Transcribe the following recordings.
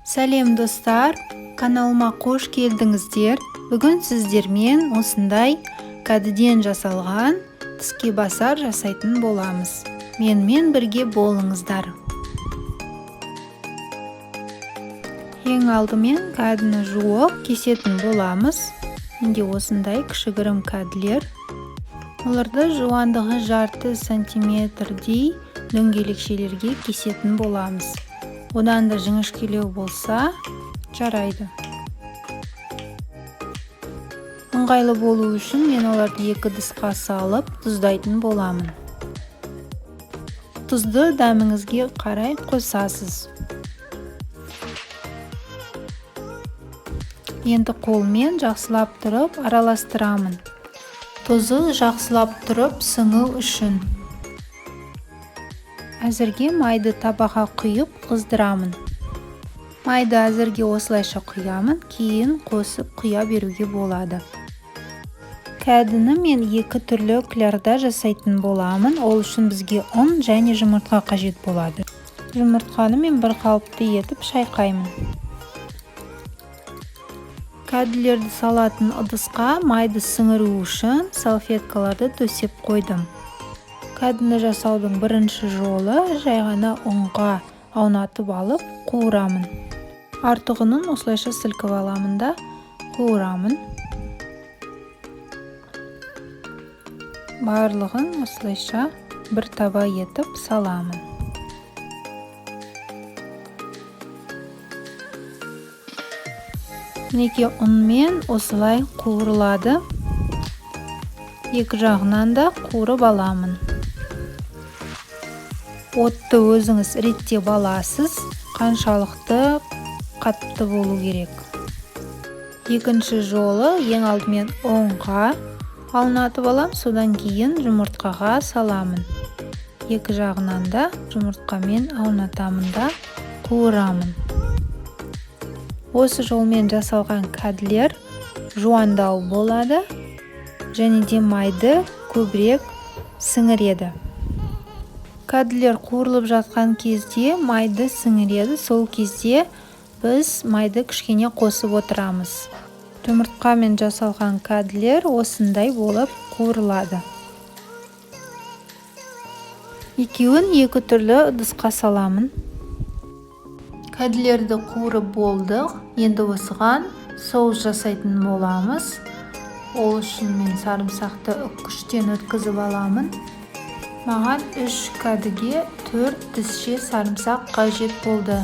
Сәлем, достар! Каналыма қош келдіңіздер! Бүгін сіздермен осындай кәдіден жасалған тіске басар жасайтын боламыз. Менімен бірге болыңыздар. Ең алдымен кәдіні жуып кесетін боламыз. Менде осындай кішігірім кәділер. Оларды жуандығы жарты сантиметрдей дөңгелекшелерге кесетін боламыз. Одан да жіңішкелеу болса жарайды. Ыңғайлы болу үшін мен оларды екі ыдысқа салып тұздайтын боламын. Тұзды дәміңізге қарай қосасыз. Енді қолмен жақсылап тұрып араластырамын. Тұзы жақсылап тұрып сіңу үшін. Әзірге майды табаға құйып қыздырамын. Майды әзірге осылайша құямын, кейін қосып құя беруге болады. Кәдіні мен екі түрлі клярда жасайтын боламын. Ол үшін бізге ұн және жұмыртқа қажет болады. Жұмыртқаны мен бір қалыпты етіп шайқаймын. Кәділерді салатын ыдысқа майды сіңіру үшін салфеткаларды төсеп қойдым. Кәдіні жасаудың бірінші жолы жай ғана ұнға аунатып алып қуырамын. Артығынын осылайша сілкіп аламын да қуырамын. Барлығын осылайша бір таба етіп саламын. Мінекей, ұнмен осылай қуырылады. Екі жағынан да қуырып аламын. Отты өзіңіз реттеп аласыз, қаншалықты қатты болу керек. Екінші жолы ең алдымен ұнға аунатып алам, содан кейін жұмыртқаға саламын. Екі жағынан да жұмыртқамен аунатамын да қуырамын. Осы жолмен жасалған кәділер жуандау болады және де майды көбірек сіңіреді. Кәділер қуырылып жатқан кезде майды сіңіреді, сол кезде біз майды кішкене қосып отырамыз. Жұмыртқамен жасалған кәділер осындай болып қуырылады. Екеуін екі түрлі ыдысқа саламын. Кәділерді қуырып болдық. Енді осыған соус жасайтын боламыз. Ол үшін мен сарымсақты үккіштен өткізіп аламын. Маған 3 кәдіге 4 тісше сарымсақ қажет болды.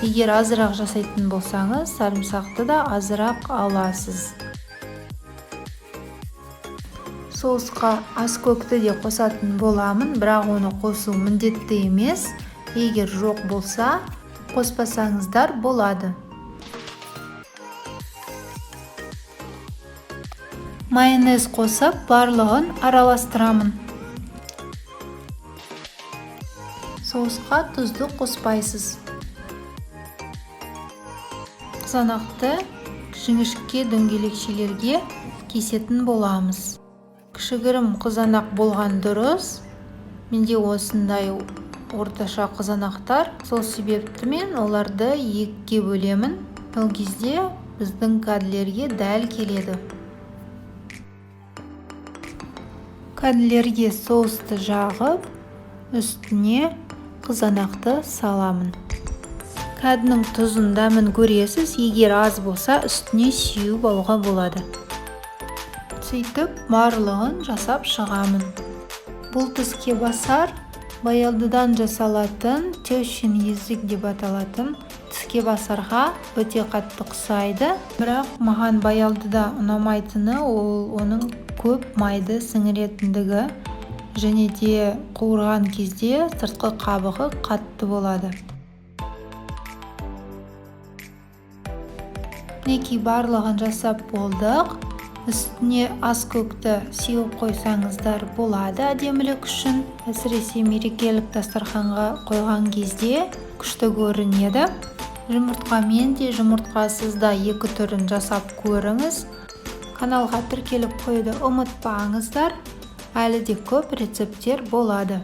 Егер азырақ жасайтын болсаңыз, сарымсақты да азырақ аласыз. Соусқа аскөкті де қосатын боламын, бірақ оны қосу міндетті емес. Егер жоқ болса, қоспасаңыздар болады. Майонез қосып, барлығын араластырамын. Соусқа тұзды қоспайсыз. Қызанақты жіңішке дөңгелекшелерге кесетін боламыз. Кішігірім қызанақ болған дұрыс. Менде осындай орташа қызанақтар. Сол себепті мен оларды екіге бөлемін. Ол кезде біздің кәділерге дәл келеді. Кәділерге соусты жағып, үстіне қызанақты саламын. Кәдінің тұзын дәмін көресіз, егер аз болса, үстіне сеуіп алуға болады. Сөйтіп барлығын жасап шығамын. Бұл тіске басар баялдыдан жасалатын тещин язык деп аталатын тіске басарға өте қатты ұқсайды. Бірақ маған баялдыда ұнамайтыны ол оның көп майды сіңіретіндігі және де қуырған кезде сыртқы қабығы қатты болады. Мінекей, барлығын жасап болдық. Үстіне аскөкті сеуіп қойсаңыздар болады әдемілік үшін. Әсіресе мерекелік дастарханға қойған кезде күшті көрінеді. Жұмыртқамен де, жұмыртқасыз да екі түрін жасап көріңіз. Каналға тіркеліп қоюды ұмытпаңыздар. Әлі де көп рецепттер болады.